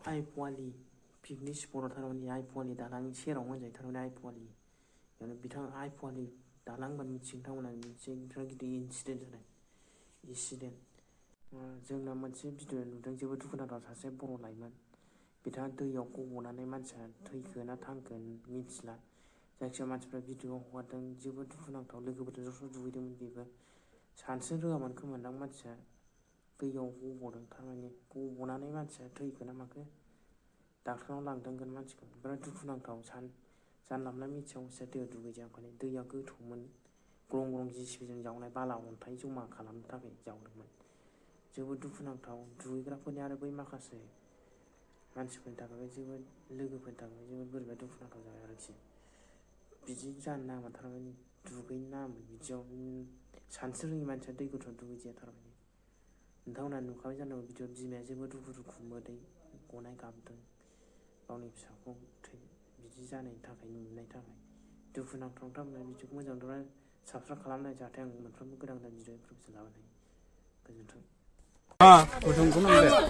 आइफवालि picnic स्पटआव थारमाने आइफवालि दालांनि सेराव होनजायो थारमाने आइफवालि बेयावनो बिथां आइफवालि दालां होनबानो मिथिनो थांमोन मोनसे बिराद गिदिर इन्सिडेन्ट जानाय जोंना मोनसे भिडिअ नुदों जोबोद दुखुनांथाव सासे बर' लाइमोन बिथाङा दैयाव गब'नानै मानसिया थैखो ना थांखो मिथिला जायखिजाया मानसिफ्रा भिडिअ हगारदों जोबोद दुखुनांथाव लोगोफोरजों ज' ज' दुगैदोंमोन बेबो सानस्रिनो रोङामोन खोमादां मानसिया दैयाव गब'दों थारमाने गब'नानै मानसिया थैखो ना माखो डाक्टरनाव लांदोंगोन मानसिखौ बिराद दुखुनांथाव जानला मोनला मिथियाव दैयाव दुगैजायाखै दैया गोथौमोन ग्लं ग्लं जिसिबिजों जावनाय बाला अन्थाइ जमा खालामनो थाखाय जावदोंमोन जोबोद दुखुनांथाव दुगैग्राफोरनि आरो बै माखासे मानसिफोरनि थाखाय जोबोद लोगोफोरनि थाखाय जोबोद बोरैबा दुखुनांथाव जाबाय आरोखि बिदि जानो नाङामोन थारमाने दुगैनो नाङामोन बिदियाव सानस्रिनो रोङि मानसिया दै गोथौआव दुगैजाया थारमाने नोंथांमोना नुखाबाय जानांगौ भिडिअ बिमाया जोबोद दुखु दुखु मोदै गनाय गाबदों गावनि फिसाखौ बिदि जानायनि थाखाय नुनायनि थाखाय दुखुनांथाव थारमाने भिडिअखौ मोजां नुदोंबा साबस्क्राइब खालामनाय जाहाथे आं मोनफ्रोमबो गोदान गोदान भिडिअ इनफरमेसन लाबोनो हायो गोजोन्थों गुदुंखौ नांदो